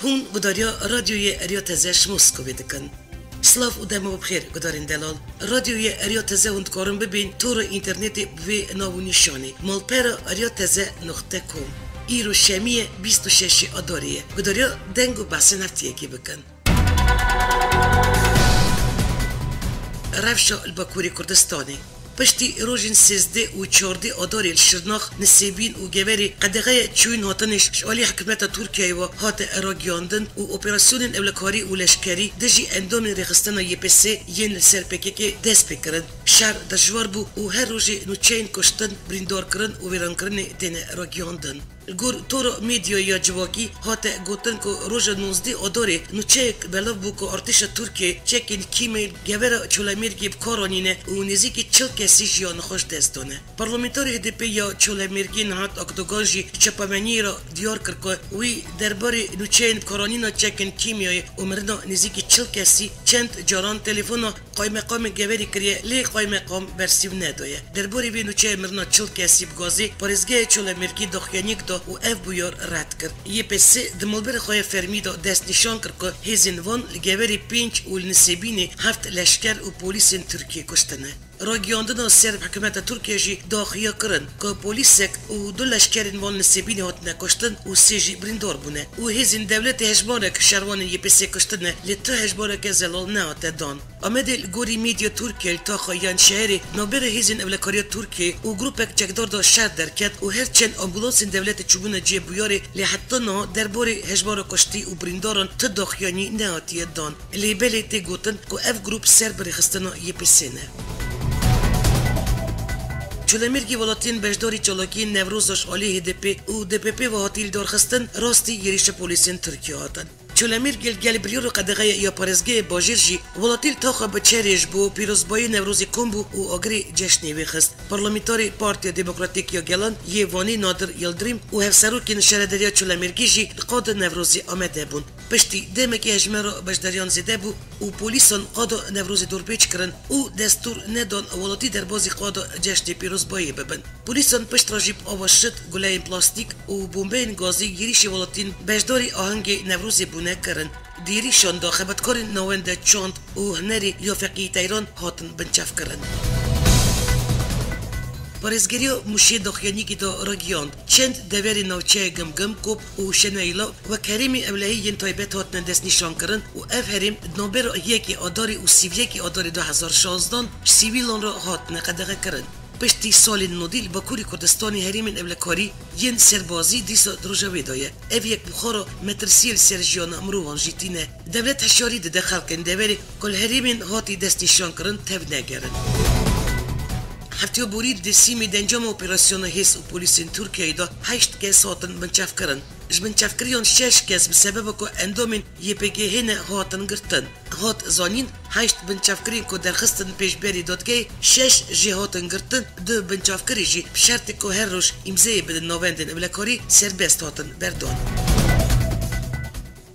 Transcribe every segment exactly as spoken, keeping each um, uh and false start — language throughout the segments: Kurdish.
Hûn gudariya Radyoyê Eriya Teze ji Moskowê dikin. Silav û dema bi xêr, gudarên delal. Radyoyê Eriya Teze hûn dikarin bibên tora înternetê bi vê nav û nîşanê malpera eriya teze nuqte com. Îro şemiyê bîst û şeş Adarê ye. Gudariya deng û behsên heftiyekê bikin. Rewşa li Bakurê Kurdistanê. Piştî rojên sêzdeh û çardeh Adarê li Şirnax, Nisêbîn û Geverê qedexeya çûyîn hatinê ji alî hikûmeta Tirkiyeyê ve hate ragiyandin û operasyonên ewlekarî û leşkerî dijî endamên rêxistina Y P S yên li ser P K K dest pê kirin. Şer dijwar bû û her rojê nûçeyên kuştin, birîndarkirin û wêrankirinê têne ragiyandin. Li gor tora medyaya civakî hate gotin ku roja nozdeh Adarê nûçeyek belav bû ku artêşa Tirkiyê çekên kîmyayê li Gevera Çolemêrgê bi kar anîne û nêzîkî çil kesî jiyan xwe ji dest dane. Parlamenterê H D P ya Çolemêrgê Nihat Akdogan jî çapemeniyê re diyar kir ku wî derbarê nûçeyên bikaranîna çekên kîmyayê û mirina nêzîkî çil kesî çend caran telefona Qaymeqamê Geverî kiriye, lê qaymeqam bersîv nedaye. Derbarê vê nûçeyê mirina çil kesî bi gazê parêzgeha Çolemêrgê daxuyaniyek da û ev bûyar red kir. Y P S di malberê xwe ya fermî de destnîşan kir ku hêzên van li Geverê pênc û li Nisêbînê heft leşker û polîsên Tirkiyê kuştine. Ragiyandina ser bi hikûmeta Tirkiyê jî daxuya kirin ku polîsek û du leşkerên van li Nisêbînê hatine kuştin û sê jî birîndar bûne û hêzên dewletê hejmarek şervanên Y P S kuştine, lê tu hejmareke zelal nehate dan. Amedê li gorî medya Tirkiyê li taxa yan şeherê navbera hêzên ewlekariya Tirkiyê û grûpek çekdar de şer derket û her çend ambulansên dewletê çûbûne cihê bûyerê, lê heta niha derbarê hejmara kuştî û birîndaran tu daxuyanî nehatiye dan. Lê belê tê gotin ku ev grûp ser bi rêxistina Y P S ne. Çolemêrgê welatiyên beşdarî çalakiyên Newroza ji alî H D P û D P P ve hatî lidarxistin rastî êrişa polîsên Tirkiyê hatin. Çolemêrgê li gel biryara qedexeya ya parêzgehê bajêr jî welatî li taxa bi çerê ji bo pîrozbayî Newrozê kom bû û agirê ceşnê wê xist. Parlamenterê Partiya Demokratîk ya Gelan yê Wanê Nadir Yildirim û hevserokên Şaredariya Çolemêrgê jî li qada Newrozê amade bûn. Piştî demekê hejmara beşdariyan zêde bû û polîsan qada Newrozê dorpêç kirin û destûr nedan welatî derbazî qada ceşnê pîrozbayê bibin. Polîsan pişt re jî bi ava şit, guleyên plastîk û bombeyên gazî êrîşê welatiyên beşdarî ahengê Newrozê bûne kirin. Di êrîşan de xebatkarên navenda çand û hunerê ya Feqî Teyran hatin binçavkirin. Parêzgeriya Mûşê daxuyaniyekî de ragihand, çend deverên navçeya Gimgim, Kop û Şeneyla wek herêmên ewlehî yên taybet hatine destnîşankirin û ev herêm di navbera yekê Adarê û sî û yekê Adarê du hezar şazdan ji sivîlan re hatine qedexekirin. Piştî salên nodî li Bakurê Kurdistanê herêmên ewlekarî yên serbazî dîsa di roja wê de ye. Ev yek bi xwe re metirsiyê li ser jiyana mirovan jî tîne. Dewlet hişyarî dide xelkên deverê ku li herêmên hatî destnîşankirin tevnegerin. Hefteya borî di Dêrsimê di encama operasyona hêz û polîsên Tirkiyeyê de heşt kes hatin binçavkirin. Ji binçavkiriyan şeş kes bi sebeba ku endamên Y P G hê ne hatin girtin. Hat zanîn, heşt binçavkirên ku derxistin pêşberî dadgehê, şeş jê hatin girtin, du binçavkirî jî bi şertê ku her roj îmzeyê bidin navendên ewlekarî serbest hatin berdan.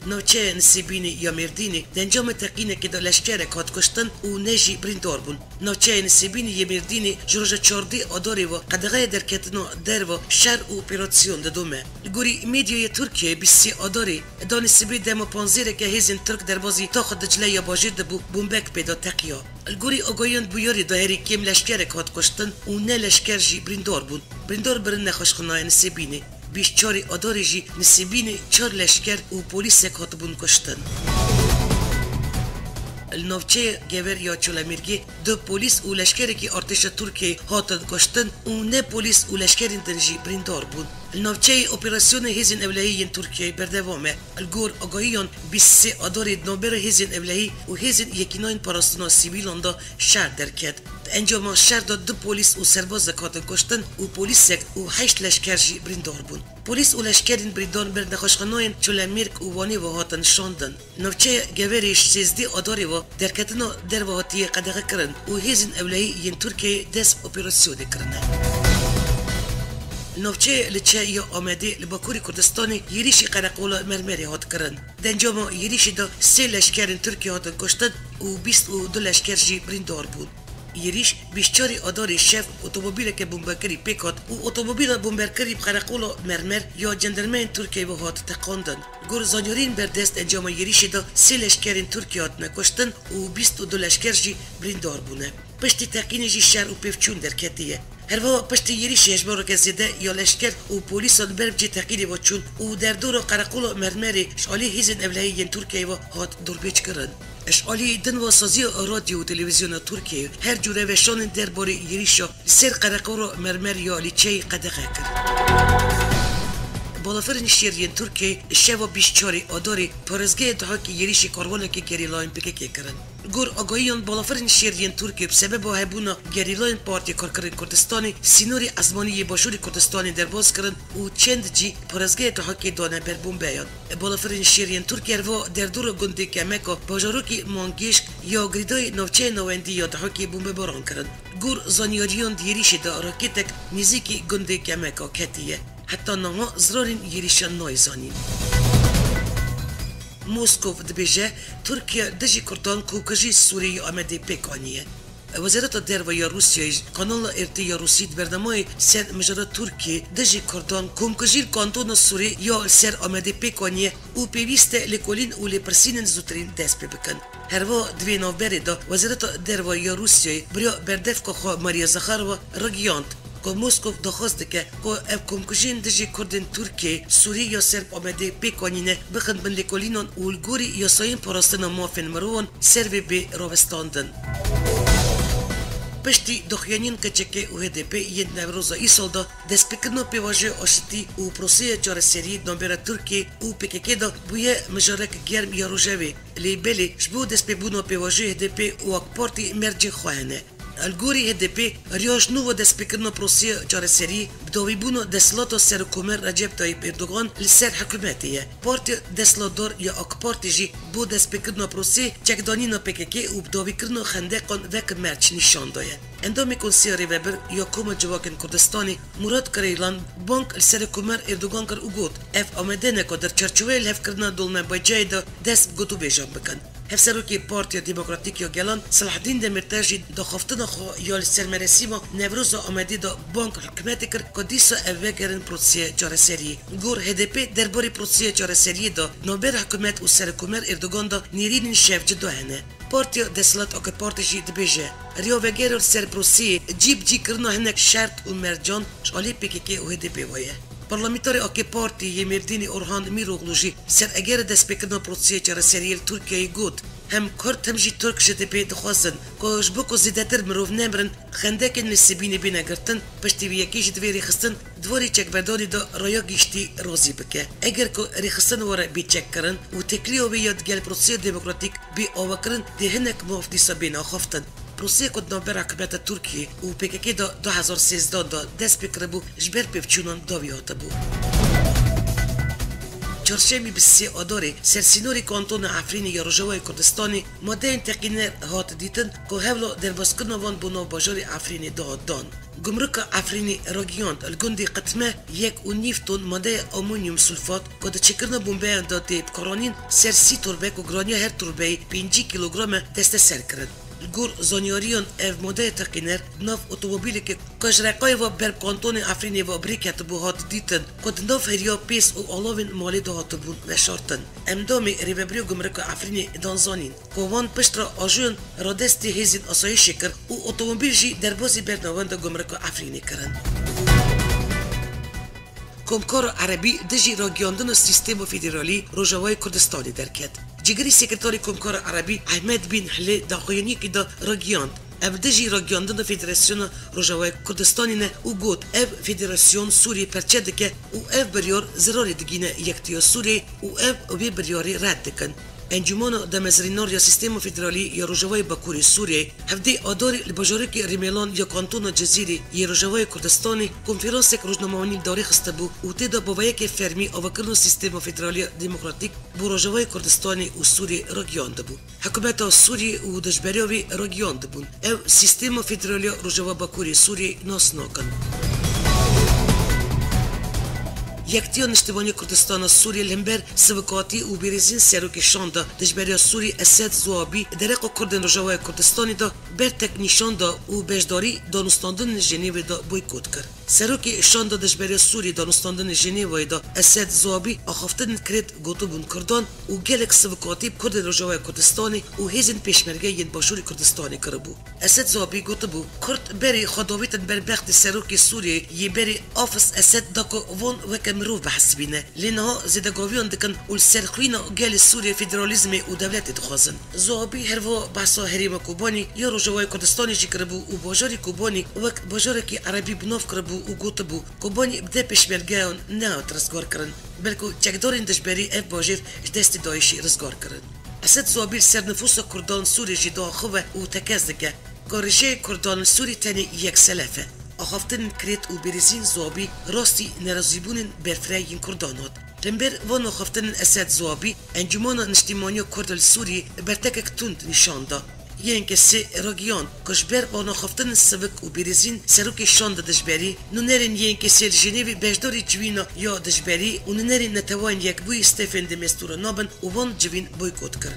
Navçeya Nisêbînê ya Mêrdînê di encama teqînekê de leşkerek hat kuştin û ne jî birîndar bûn. Navçeya Nisêbînê yê Mêrdînê ji roja çardeh Adarê ve qedexeya derketina derve şer û operasyon didome. Li gorî medyaya Tirkiyeyê bîst û sê Adarê, danê sibê dema panzêreke hêzên Tirk derbazî taxa Dicle ya bajêr dibû, bombek pê de teqiya. Li gorî agahiyan bûyerê de herî kêm leşkerek hat kuştin û neh leşker jî birîndar bûn. Birîndar birin nexweşxanaya Nisêbînê. Bîst û çarê Adarê jî Nisêbînê çar leşker û polîsek hatibûn kuştin. Li navçeya Gever ya Çolemêrgê du polîs û leşkerekî artêşa Tirkiyeyê hatin kuştin û neh polîs û leşkerên din jî birîndar bûn. Li navçeyê operasyona hêzên ewlehî yên Tirkiyeyê berdewam e. Li gor agahiyan bîst û sê Adarê di navbera hêzên ewlehî û hêzên yekînayên parastina sivîlan de şer derket. Di encama şer de du polîs û serbazek hatin kuştin û polîsek û heşt leşker jî birîndar bûn. Polîs û leşkerên birîndar ber nexweşxanayên Çolemêrg û Wanê ve hatin şandin. Navçeya Geverê ji sêzdeh Adarê ve derketina derve hatiye qedexekirin û hêzên ewlehî yên Tirkiyeyê dest bi operasyonê kirine. Navçeya Liçe ya Amedê li Bakurê Kurdistanê êrîşî qereqola Mermerê hat kirin. Di encama êrîşê de sê leşkerên Tirkiyê hatin kuştin û bîst û du leşker jî birîndar bûn. Yêrîş bîst çarê Adarê şev otomobîleke bomberkirî pêk hat û otomobîla bomberkirî bi qereqola mermer ya cendermeyên Tirkiyeyê ve hat teqandin. Gor zanyariyên berdest, encama yêrîşê de sê leşkerên Tirkiyê hatine kuştin û bîst û du leşker jî birîndar bûne. Piştî teqînê jî şer û pêvçûn derketiye. Herwiha piştî yêrîşê hejmareke zêde ya leşker û polîsan ber bi cihê teqînê ve çûn û derdora qereqola mermerê ji alî hêzên ewlehiyê yên Tirkiyeyê ve hat dorbêçkirin. Ji alî din ve Saziya Radyo û Televîzyona Tirkiyeyê her cûre veşanên derbarê yêrîşa li ser qereqola mermer ya Lîçeyê qedexe kir. Balafirên şer yên Tirkiyeyê şeva bîst çarê Adarê parêzgehê Dihokê yêrîşê karwanekî gerîlayên P K K kirin. Li gor agahiyan, balafirên şer yên Tirkiyê bi sebeba hebûna gerîlayên Partiya Karkerên Kurdistanê sînorê ezmanî yê Başûrê Kurdistanê derbas kirin û çend cî parêzgehê Dihokê dane ber bombeyan. Balafirên şer yên Tirkiyê herwiha derdora gundê Kemeka, bajarokê Mangêşk ya girêdayî navçeya navendî ya Dihokê bombebaran kirin. Gor zanyariyan, di yêrîşê de rakêtek nêzîkî gundê Kemeka ketiye. Heta niha zirarên yêrîşan nayê zanîn. Moskow dibêje, Tirkiye dijî Kurdan komkujî Sûrî ya Amedê pêk aniye. Wezareta Derve ya Rûsyayê ji kanala R T ya Rûsî di bernameyê ser mijara Tirkiye dijî Kurdan komkujî li kantona Sûrî ya li ser Amedê pêk aniye û pêwîst e lêkolîn û lêpirsînên zûtirîn dest pê bikin. Herwiha di vê navberê de Wezareta Derve ya Rûsyayê bi riya berdevka xwe Maria Zakharova ragihand ku Moskow daxwaz dike ku ev komkujiyên dijî Kurdên Tirkiyê Sûrî ya ser bi Amedê pêk anîne bixin bin lêkolînan û li gorî yasayên parastina mafên mirovan ser vê bê rawestandin. Piştî daxuyaniyên K Ç K û H D P yên Newroza îsal de, destpêkirina pêvajoya aştî û proseya çareseriyê di navbera Tirkiyê û P K K de bûye mijarek germ ya rojevê. Lê belê ji bo destpêbûna pêvajoyê H D P û AK Partî mercên xwe hene. Li gorî H D P, riya ji nû ve destpêkirina proseya çareseriyê bi dawîbûna desthilata Serokkomer Recep Tayyip Erdogan li ser hikûmetê ye. Partiya desthilatdar ya AK Partî jî bo destpêkirina proseyê çekdanîna P K K û bi dawîkirina xendeqan wek merc nîşan daye. Endamê Konseya Rêvebir ya Koma Civakên Kurdistanê Murat Karaylan bang li Serokkomer Erdogan kir û got, ev amade ne ku di çarçoveya lihevkirina dolmebacayê de dest bi gotûbêjan bikin. Hevserokê Partiya Demokratîk ya Gelan Selahaddîn Demirtaş jî daxaftina xwe ya li ser merasîma Newroza Amedê de bang hikûmetê kir ku dîsa ev vegerin proseya çareseriyê. Gor H D P derbarê proseya çareseriyê de navbera hikûmet û Serokkomer Erdogan de nêrînên şevci de hene. Partiya desthilat A K Partî jî dibêje, riya vegera li ser proseyê cî bi cî kirina hinek şert û mercan ji alî P K K û H D P ve ye. Parlamenterê A K Partî yê Mêrdînê Orhan Mîroglu jî ser egera destpêkirina proseyê çareseriyê li Tirkiyeyê got, hem Kurd hem jî Tirk ji H D P dixwazin ku ji bo ku zêdetir mirov nemirin, xendekên li Sibînê bêne girtin, piştî vê yekê jî divê rêxistin di warê çekberdanê de raya giştî razî bike. Eger ku rêxistin were bê çekkirin û têkiliya wê ya digel proseya demokratîk bê avakirin, dê hinek maf dîsa bêne axaftin. Proseyê ku di navbera hikûmeta Tirkiyê û P K K de du hezar sêzdeh de dest pê kiribû, ji ber pêvçûnan dawî hatibû. Çarşemî bi sê Adarê ser sînorê kantona Efrînê ya Rojavayê Kurdistanê madeyên teqîner hat dîtin ku hewla derbazkirina wan bo nav bajarê Efrînê dihat dan. Gumrika Efrînê ragihand, li gundê Qitme yek û nîv ton madeya amonyum sulfat ku di çêkirina bombeyan de tê bikaranîn ser sî torbe ku giraniya her torbeyê pêncî kîlogram e desteser kirin. Li gor zanyariyan ev madeya teqîner di nav otomobîlekê ku ji Reqayê ve ber bi kantonê Efrînê ve bi rê ketibû hat dîtin ku di nav heriya pêz û alavên malê de hatibûn veşartin. Endamê Rêveberiya Gumrika Efrînê dan zanîn ku wan piştre ajoyan radestî hêzên asayîşê kir û otomobîl jî derbasî bernavenda Gumrika Efrînê kirin. Komkara Erebî dijî ragiyandina sîstema federalî Rojavayê Kurdistanê derket. Cîgirî Sekreterê Komkara Erebî Ehmed Bin Hilê daxuyaniyekî de ragiyand, ev dijî ragiyandina Federasyona Rojavayê Kurdistanê ne û got, ev federasyon Sûriyê perçe dike û ev biryar zirarê digîne yektiya Sûriyê û ev wê biryarê red dikin. Encûmena Damezrînar ya Sîstema Federalî ya Rojavayê Bakurê Sûriyeyê hevdê Adarê li bajarokê Rîmêlan ya Kantona Cizîrê yê Rojavayê Kurdistanê konferansek rojnamevanî li dar xistibû û tê de bavayekê fermî avakirina sîstema federalî ya demokratîk bo Rojavayê Kurdistanê û Sûriyê ragihiyandibû. Hikûmeta Sûriyê û dijberiya wê ragihiyandibûn, ev sîstema federalî ya Rojava Bakurê Sûriyê nas nakin. Yektiya Niştimaniya Kurdistana Sûriyê li hember sivikatî û bêrîzîn serokê şanda dijberiya Sûrî Esed Zuabî dereqa Kurdên Rojavayê Kurdistanê da ber tek nîşan da û beşdarî danûstandinên Jenêvê da boykot kir. Serokê şanda dijberiya Sûrî danûstandinên Jenêvayê da Esed Zuabî axaftinên kirêt gotibûn Kurdan û gelek sivikatî bi Kurdên Rojavayê Kurdistanê û hêzên pêşmerge yên Başûrê Kurdistanê kiribû. Esed Zuabî gotibû, Kurd berê xwe davêtin ber bextê serokê Sûriyeyê yê berê Afis Esed da ku van weke mirov bihesibîne. Lê niha zêdegaviyan dikin û li ser xwîna gelê Sûriyê federalîzmê û dewletê dixwazin. Zuabî herwiha behsa herêma Kobanî ya Rojavayê Kurdistanê jî kiribû û bajarê Kobanî wek bajarekî erebî bi nav kiribû û gotibû, Kobanî bi deh pêşmergeyan nehat rizgarkirin, belku çekdarên dijberî ev bajêr ji destê DAIŞê rizgar kirin. Esed Zuabî li ser nifûsa Kurdan Sûriyê jî diaxive û tekez dike ku rêjeyê Kurdan li Sûrî tenê yek selef e. Axaftinên kirêt û bêrîzîn Zuabî rastî nerazîbûnên berfireh yên Kurdan hat. Li hember van axaftinên Esed Zuabî, Encûmena Niştîmaniya Kurd li Sûriyê bertekek tund nîşan da. Yên kesê ragihand ku ji ber van axaftinên sivik û bêrîzîn serokê şanda dijberî, nûnerên yên kesê li Jenêvê beşdarî civîna ya dijberî û nûnerên Neteweyên Yekbûyî Stefên de Mistura nabin û van civîn boykot kirin.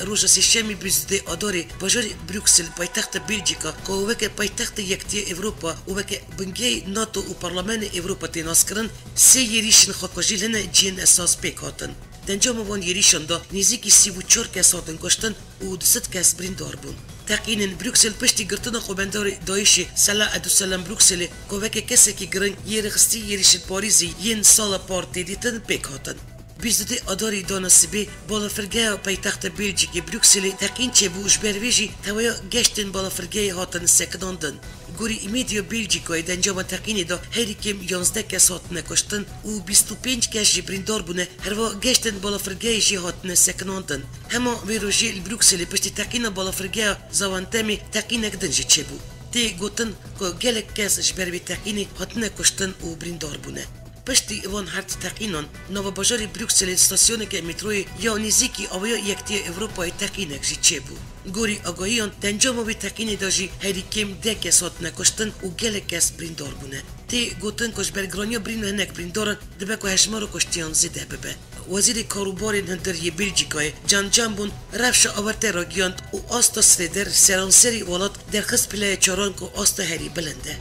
Roja Sêşemî bîst û duyê Adarê bajarê Bruksel, paytexta Belcîka, ku weke paytextê Yektiya Ewropa û weke bingehê NATO û Parlamenê Ewropa tê naskirin, sê êrîşên xwekujî li hine cihên esas pêk hatin. Di encama van êrîşan de nêzîkî sî û çar kes hatin kuştin û du sed kes birîndar bûn. Teqînên Bruksel piştî girtina xwebendarê DAIŞê Sela Eduselam Brukselê, ku weke kesekî giring yê rêxistî êrîşên Parîzê yên sala par tê dîtin, pêk hatin. Bîst û duyê Adarê dana sibê, balafirgeha paytexta Belcîkê Brukselê teqîn çêbû û ji ber vê jî teweya geştên balafirgehê hatin sekinandin. Gorî Îmêdiya Belcîkayê di encama teqînê de herî kêm yanzdeh kes hatine kuştin û bîst û pênc kes jî birîndar bûne, herwiha geştên balafirgehê jî hatine sekinandin. Hema vê rojê li Brukselê piştî teqîna balafirgeha Zaventemê teqînek din jî çêbû. Tê gotin ku gelek kes ji ber vê teqînê hatine kuştin û birîndar bûne. Piştî van her du teqînan, nava bajarê Brukselê stasyoneke metroyê ya nêzîkî awaya Yektiya Ewropayê teqînek jî çêbû. Gorî agahiyan, di encama vê teqînê de jî herî kêm deh kes hatine kuştin û gelek kes birîndar bûne. Tê gotin ku ji ber giraniya birîn û hinek birîndaran dibe ku hejmara kuştiyan zêde bibe. Wezîrê Karûbarên Hundir yê Belcîkayê, Can Jambon, rewşa awarte ragihand û asta sirêder seranserî welat derxist pileya çaran ku asta herî bilind e.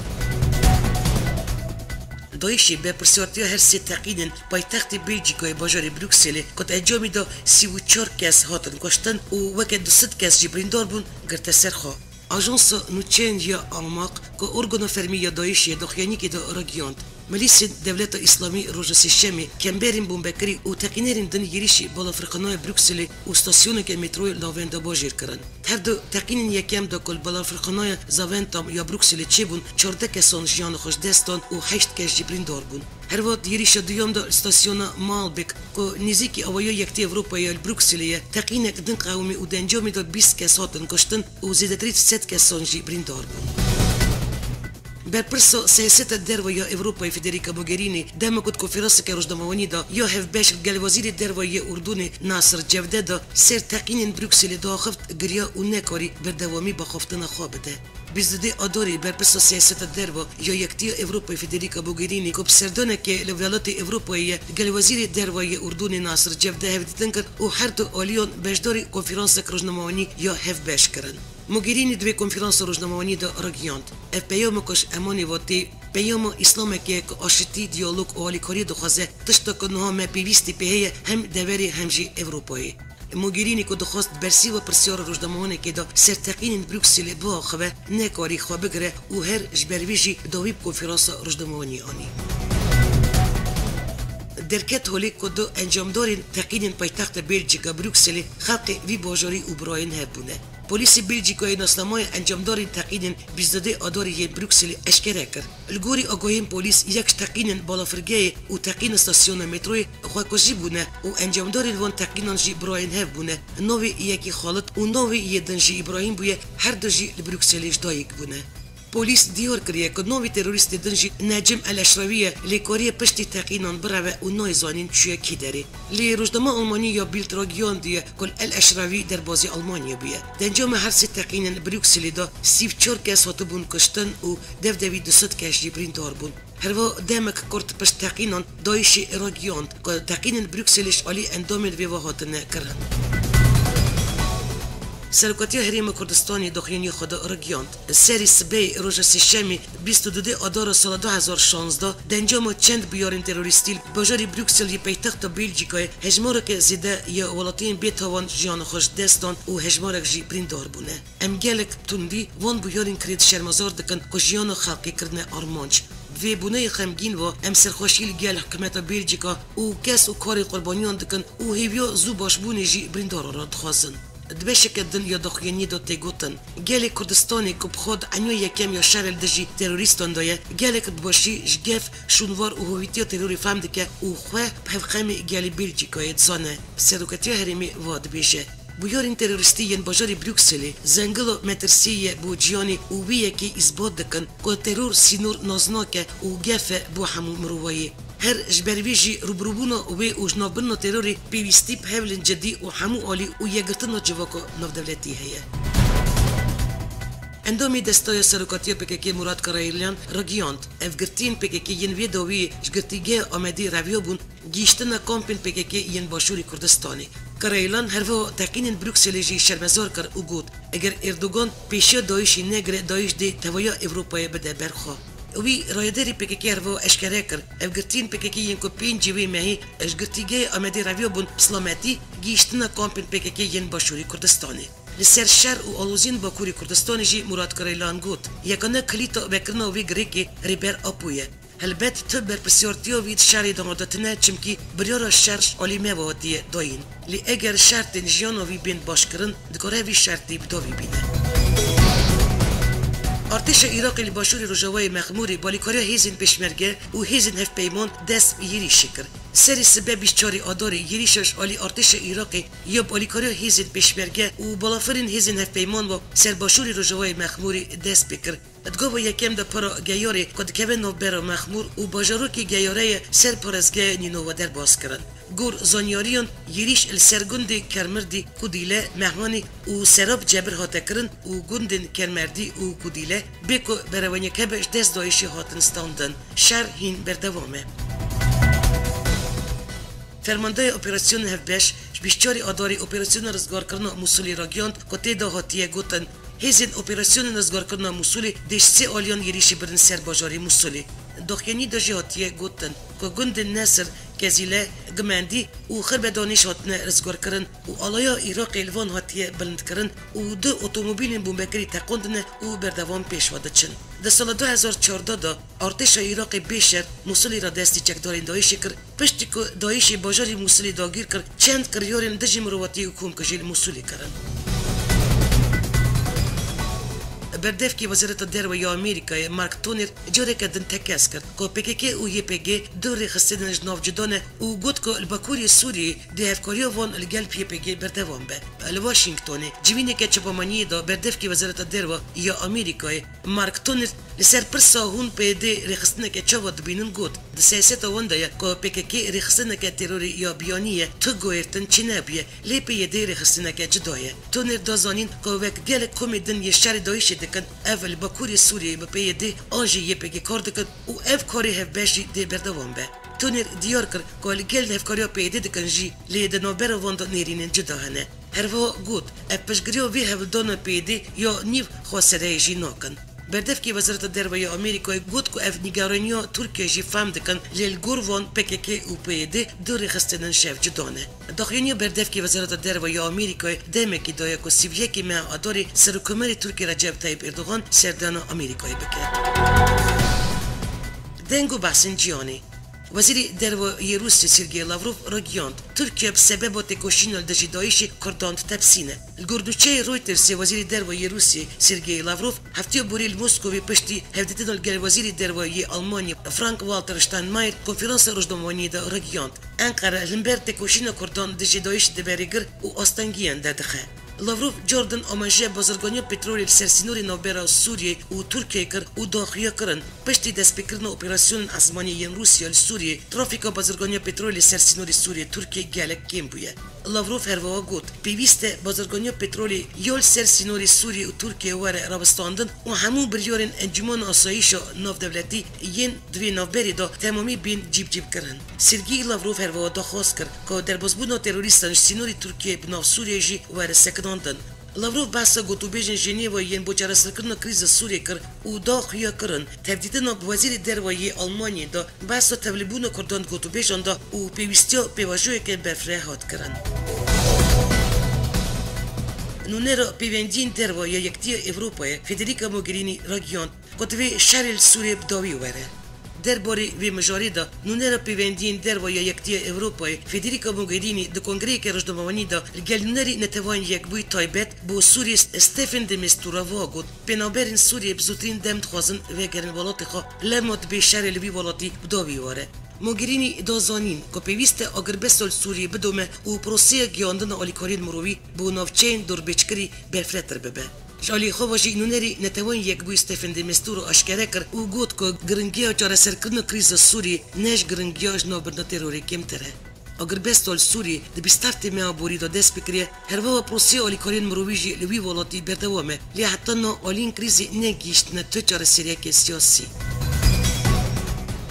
DAIŞê berpirsiyartiya her sê teqînên paytextê Belcîkayê bajarê Brukselê ku di encamê de sî û çar kes hatin kuştin û weke du sed kes jî birîndar bûn, girte ser xwe. Ajansa nûçeyên ya Amaq ku organa fermî ya DAIŞê ye di xuyanîkê de ragihand, milîsên Dewleta Îslamî roja Sêşemê kemberên bombekirî û teqînerên din êrîşî balafirxanaya Brukselê û stasyoneke metroyê li navenda bajêr kirin. Her du teqînên yekem de ku li balafirxanaya Zaventem ya Brukselê çêbûn, çardeh kesan jiyana xwe ji dest dan û heşt kes jî birîndar bûn. Herwiha di êrîşa duyem de li stasyona Maalbek ku nêzîkî awaya Yektiya Ewropayê ya li Brukselê ye, teqînek din qewimî û di encamê de bîst kes hatin kuştin û zêdetirî sed kesan jî birîndar bûn. Berpirsa siyaseta derve ya Ewropayê Federica Mogherini dema ku di konferanseke rojnamewanî de ya hevbeş li gel wezîrê derve yê Urdunê Nasir Cevde de ser teqînên Brukselê diaxift, giriya û nekarî berdewamî bi axaftina xwe bide. Bîst û duyê Adarê berpirsa siyaseta derve ya Yektiya Ewropayê Federica Mogherini ku bi serdanekê li Welatê Ewropayê ye, gel wezîrê derve yê Urdunê Nasir Cevde hevdîtin kir û her du aliyan beşdarî konferansek rojnamewanî ya hevbeş kirin. Mogherini di vê konferansa rojnamewanî de ragihand, ev peyama ku ji Emanê ve tê, peyama Îslamekê ye ku aşitî, diyalog û alîkariyê dixwaze, tişta ku niha me pêwîstî pê heye hem deverê hem jî Ewropayê. Mogherini ku dixwest di bersîva pirsyara rojnamewanekê de ser teqînên Brukselê biaxive, nekarî xwe bigire û her ji ber vê jî dawî bi konferansa rojnamewanî anî. Derket holê ku du encamdarên teqînên paytexta Belcîka Brukselê xelkê vî bajarî û birayên hev bûne. Polîsê Belcîkayê nasnamaya encamdarên teqînên bîst û duyê Adarê yên Brukselê eşkere kir. Li gorî agahiyên polîs, yek ji teqînên balafirgehê û teqîna stasyona metroyê xwekujî bûne û encamdarên van teqînan jî birayên hev bûne. Navê yekî Xalid û navê yê din jî Îbrahîm bûye, her du jî li Brukselê ji dayik bûne. Polîs diyar kiriye ku navê terorîstê din jî Necim El Eşrewî ye, lê kariye piştî teqînan bireve û nayê zanîn çûye kî derê. Lê rojnama Almanî ya Bild ragiyandiye ku li El Eşrewî derbazî Almanyê bûye. Di encama her sê teqînên Brukselê de sî û çar kes hatibûn kuştin û dev devî du sed kes jî birîndar bûn. Herwiha demek kurt pişt teqînan DAIŞê ragihand ku teqînên Brukselê ji alî endamên vê ve hatine kirin. Serokatiya Herêma Kurdistanê daxuyaniyê xwe de ragihand. Serî sibê roja Sêşemê bîst û du Adara sala du hezar şazdeh di encama çend bûyerên terorîstî li bajarê Bruksel yê paytexta Belcîkayê hejmareke zêde ya welatiyên bêtavan jiyana xwe ji dest dan û hejmarek jî birîndar bûne. Em gelek tundî van bûyerên kirêt şermezar dikin ku jiyana xelkê kirine armanc. Bi vê bûneyê xemgîn ve em serxweşî li gel hikûmeta Bêlcîka û kes û karên qurbaniyan dikin û hêviya zû başbûnê jî birîndaran re dixwazin. Di beşeke din ya daxuyaniyê de tê gotin, gelê Kurdistanê ku bi xwe di enya yekem ya şerê li dijî terorîstan de ye, gelek bi başî ji gef, şûnvar û hovîtiya terorê fehm dike û xwe bi hevxemê gelê Bêlcîkayê dizane. Serokatiya herêmê va dibêje. Bûyerên terorîstî yên bajarê Brukselê zengila metirsiyê ye bo ciyanê û wê yekê îsbat dikin ku teror sînor nas nake û gef e bo hemû mirovayê. Her ji ber vê jî rûbirûbûna wê û ji navbirina terorê pêwîstî bi hewlên cidî û hemû alî û yekgirtina civaka navdewletî heye. Endamê Desteya Serokatiya P K K Murat Karaylan ragihand, ev girtiyên P K K yên vê dawiyê ji girtîgeha Amedê reviyabûn, gihîştina kampên P K K yên Başûrê Kurdistanê. Karaylan herwiha teqînên Brukselê jî şermezar kir û got, eger Erdogan pêşiya DAIŞê negire, DAIŞ dê tevaya Ewropayê bide ber xwe. Wî rayedarê P K K herwiha eşkere kir, ev girtiyên P K K yên ku pêncî wê mehê ji girtîgehê Amedê reviyabûn bi silametî, gihîştina kampên P K K yên Başûrê Kurdistanê. Li ser şer û aloziyên Bakurê Kurdistanê jî Murat Karaylan got, yekane kilîta vekirina wê girêkê Rêber Apo ye. Helbet tu berpirsyartiya wî di şerê de nade tune, çimkî biryara şer ji alî me ve hatiye dayîn. Lê eger şertên jiyana wî bên başkirin, dikare vî şertî bi dawî bîne. Artêşa Iraqê li başûrê rojavayê Mexmûrê bi alîkariya hêzên pêşmerge û hêzên hevpeyman dest bi yêrîşê kir. Serê sibe bîst çarê Adarê yêrîşa ji alî artêşa Iraqê ya bi alîkariya hêzên pêşmerge û balafirên hêzên hevpeyman ve ser başûrê rojavayê Mexmûrê dest pê kir. Di gava yekem de para Geyarê ku dikeve navbera Mexmûr û bajarokê Geyarê ye ser parêzgeha Nînova derbas kirin. Gor zanyariyan, yêrîş li ser gundê Kermirdî, Kudîle, Mehwanê û Serab cebir hate kirin û gundên Kermerdî û Kudîle bê ku bereweniyek hebe ji dest DAIŞê hatin standin. Şer hîn berdewam e. Fermandaya Operasyonên Hevbeş ji bîst çarê Adarê operasyona rizgarkirina Mûsilê ragihand ku tê de hatiye gotin, hêzên operasyonên rizgarkirina Mûsilê dê ji sê aliyan yêrîşê birin ser bajarê Mûsilê. Daxuyaniyê de jî hatiye gotin ku gundên Nesir, Kezîle, Gimendî û Xirbedanîş hatine rizgarkirin û alaya Iraqê li van hatiye bilindkirin û du otomobîlên bombekirî teqandine û berdewam pêş ve diçin. Di sala du hezar çardeh de artêşa Iraqê bê şer Mûsilê re destî çekdarên DAIŞê kir. Piştî ku DAIŞê bajarê Mûsilê dagîr kir, çend kiryarên dijî mirovatiyê û komkujî li Mûsilê kirin. Berdevkê Wezareta Derve ya Amerîkayê Mark Toner careke din tekez kir ku P K K û Y P G du rêxistinên ji nav cuda ne û got ku li Bakurê Sûriyê dê hevkariya wan li gel Y P G berdewam be. Li Washingtonê civîneke çapemeniyê de berdevkê Wezareta Derve ya Amerîkayê Mark Toner li ser pirsa hûn P Y D rêxistineke çawa dibînin got, di siyaseta wan de ye ku P K K rêxistineke terorê ya biyanî ye, tu guhertin çênebûye, lê P Y D rêxistineke cuda ye. Toner da zanîn ku wek gelek komê din yê şerê DAIŞê dikin, ev li Bakurê Sûriyê bi P Y D an jî Y P G kar dikin û ev karê hevbeş jî dê berdewam be. Toner diyar kir ku li gel hevkariya P Y D dikin jî, lê di navbera wan de nêrînên cuda hene. Herwiha got, ev piştgiriya vê hevldana P Y D ya nîv xwesereyê jî nakin. Berdevkê Wezareta Derve ya Amerîkayê got ku ev nîgaraniya Tirkiyeyê jî fehm dikin, lê li gor wan P K K û P Y D du rêxistinên şevcuda ne. Daxuyaniya berdevkê Wezareta Derve ya Amerîkayê demekî daye ku sî û yekê meha Adarê Serokkomarê Tirkiyê Recep Tayyip Erdogan serdana Amerîkayê bike. Deng û behsên cîhanê. Wezîrê Derve yê Rûsya Sergey Lavrov ragihand, Tirkiye bi sebeba têkoşîna li dijî DAIŞê Kurdan ditepsîne. Li gor nûçeyê Reutersê Wezîrê Derve yê Rûsya Sergey Lavrov heftiya borî li Moskovê piştî hevdîtina li gel Wezîrê Derve yê Almanya Frank-Walter Steinmeier konferansa rojnamevaniyê de ragihand, Enqere li hember têkoşîna Kurdan dijî DAIŞ dibe rêgir û astengiyan derdixe. Lavrov cardin amaje bazirganiya petrolê li ser sînorê navbera Sûriyê û Tirkiyeyê kir û da xuya kirin, piştî destpêkirina operasyonên ezmanî yên Rûsya li Sûriyê, trafîka bazirganiya petrolê li ser sînorê Sûriyê Tirkiyê gelek kêm bûye. Lavrov herwiha got, pêwîst e bazirganiya petrolê ya li ser sînorê Sûriyê û Tirkiyê were rawestandin û hemû biryarên Encûmena Asayîşa Navdewletî yên di vê navberê de temamî bên cîbicîbkirin. Sergî Lavrov herwiha daxwaz kir, ku derbasbûna terorîstan ji sînorê Tirkiyê bi nav Sûriyê jî were sekinandin. Lavrov behsa gotûbêjên Jenêva yên bo çareserkirina krîza Sûriyê kir û da xuya kirin, tevdîtina bi Wezîrê Derve yê Almanyayê de behsa tevlîbûna Kurdan di gotûbêjan de û pêwîstiya pêvajoyeke berfireh hat kirin. Nûnera Pêvendiyên Derve ya Yekitiya Ewropayê Federica Mogherini ragihand, ku divê şerê li Sûriyê bi dawî were. Derbarê vê mijarê de nûnera Pêvendiyên Derve ya Yekitiya Ewropayê Federica Mogherini di kongreyeke rojnamevanî de li gel nûnerî Neteweyên Yekbûyî taybet bo Sûriyê Stephen de Mistura va got, pênaberên Sûriyê bi zûtirîn dem dixwazin vegerin welatê xwe, lema dibê şerê li vî welatî bi dawî were. Mogherini da zanîn, ku pêwîst e agirbesta li Sûriyê bidome û proseya giyandina alîkariyên mirovî bo navçeyên dorbêçkirî berfirehtir bibe. Ji alî xwe ve jî nûnerî Neteweyên Yekbûyî Stephen de Mistura aşkere kir û got ku giringiya çareserkirina krîza Sûriyê ne ji giringiya ji nav birina terorê kêmtir e. Agirbesta li Sûriyê di bîst heftê meha borî de dest pê kiriye, herwiha proseya alîkariyên mirovî jî li wî welatî berdewam e, lê heta niha aliyên krîzê negihîştine tu çareseriyeke siyasî.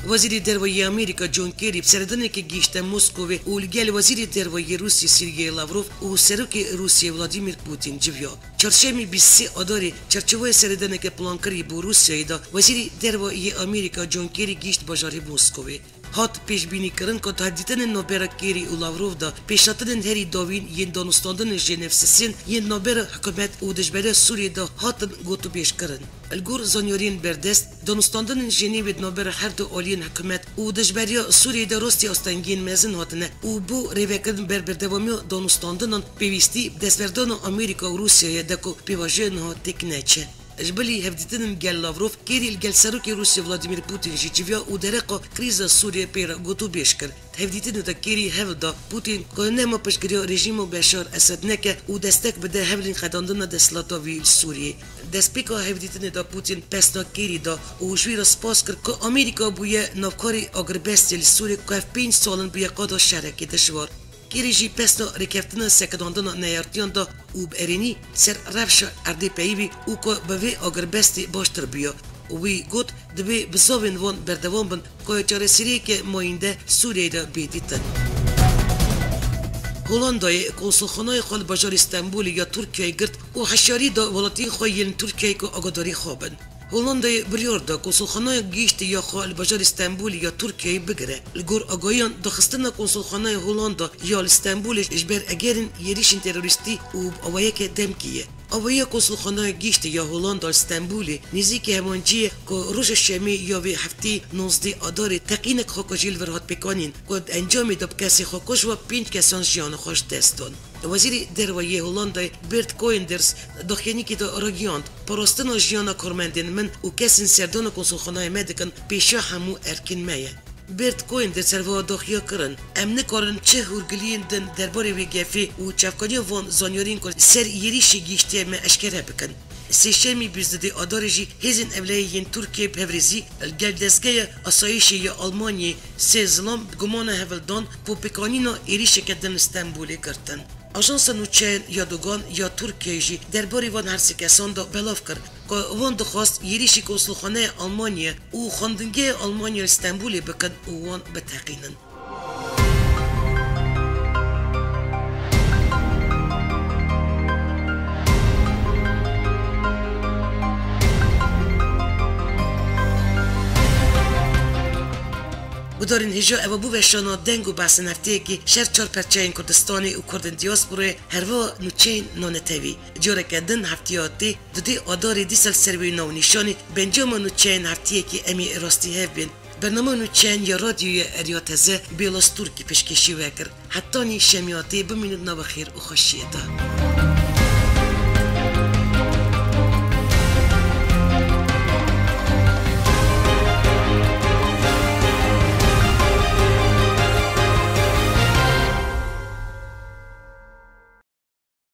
Wezîrê Derve yê Amerîka John Kerry bi seredanekê gihîşte Moskowê û li gel Wezîrê Derve yê Rûsya Sergey Lavrov û Serokê Rûsya Vladimir Putin civiya. Çarşemê bîst sê Adarê çarçoveya seredaneke plankirî bo Rûsyayê de Wezîrê Derve yê Amerîka John Kerry gihîşt bajarê Moskowê. Hat pêşbînîkirin ku di hevdîtinên navbera Kerry û Lavrov de pêşhatinên herî dawîn yên danûstandinên Jenevsê sê yên navbera hikûmet û dijberiya Sûriyê de hatin gotûbêjkirin. Li gor zanyariyên berdest, danûstandinên Jenevê di navbera her du aliyên hikûmet û dijberiya Sûriyê de rastî astengiyên mezin hatine û bo rêvekirin ber berdewamiya danûstandinan pêwîstî bi destberdana Amerîka û Rûsyayê de ku pêvajoya niha têk neçe. Ji bilî hevdîtinên gel Lavrov, Kerî li gel Serokê Rûsya Vladimir Putin jî civiya û dereqa krîza Sûriyê pê re gotûbêj kir. Di hevdîtinê de Kerî hewl da Putin ku nema piştgiriya rejîma Beşar Esed neke û destek bide hewlên xedandina desthilata wî li Sûriyê. Destpêka hevdîtinê de Putin pesna Kerî da û ji wî re spas kir ku Amerîka bûye navkarê agirbestê li Sûriyê ku ev pênc sal in bûye qada şerekê dijwar. Kerî jî pesna rêkeftina sekinandina neyartiyan da û bi erênî ser rewşa erdê peyivî û ku bi vê agirbestê baştir bûya. Wî got, divê bizavên wan berdewam bin ku çareseriyeke mayînde Sûriyeyê de bê dîtin. Holandayê konsulxanayê xwe li bajarê Stenbolê ya Tirkiyeyê girt û hişyarî da welatiyên xwe yên Tirkiyeyê ku agadarî xwe bin. Holandayê biryar da konsulxanaya gihîştê ya xwe li bajarê Stenbolê ya Tirkiyeyê bigire. Li gor agahiyan, daxistina konsulxanaya Holanda ya li Stenbolê ji ber egerên êrîşên terorîstî û bi awayeke demkî ye. Awayiya konsulxanaya gihîştê ya Holanda li Stenbolê nêzîkî hemancî ye ku roja şemê ya vê hefteyê nozdeh Adarê teqînek xwekujî li vir hat pêkanîn ku di encamê de bi kesê xwekuj ve pênc kesan jiyana xwe ji dest dan. Wezîrê Derve yê Holandayê Bert Koenders daxuyaniyekê de ragihand, parastina jiyana karmendên min û kesên serdana konsulxanayê me dikin pêşiya hemû erkên me ye. Bert Koenders herwiha daxuya kirin, em nikarin çi hûrgiliyên din derbarê vê gefê û çavkaniya van zanyariyên ku li ser êrîşê gihîştiye me eşkere bikin. Sêşemî bîst du Adarê jî hêzên ewlehiyê yên Tirkiyê bi hevrêzî li gel dezgeya asayîşê ya Almanyayê sê zilam bi gumana hevildan bo pêkanîna êrîşeke din li Stenbolê girtin. Ajansa nûçeyên ya Dogan ya Tirkiyeyê jî derbarê van her sê kesan de belav kir ku wan dixwest êrîşî konsulxaneyê Almanyayê û xwendingeya Almanyayê li Stenbolê bikin û wan biteqînin. Gudarên hêja, eva bû veşana deng û behsên hefteyekî şer çar perçeyên Kurdistanê û Kurdên diasporayê, herwiha nûçeyên nanetewî. Careke din heftiya tê, dudê Adarê dîsa li ser wê navnîşanê bi encama nûçeyên heftiyekî em ê rastî hev bên. Bernama nûçeyên ya radyoya Erya Teze Bêla Stûrkî pêşkêşî we kir. Hetanî şemiya tê bimînin di nava xêr û xweşiyê de.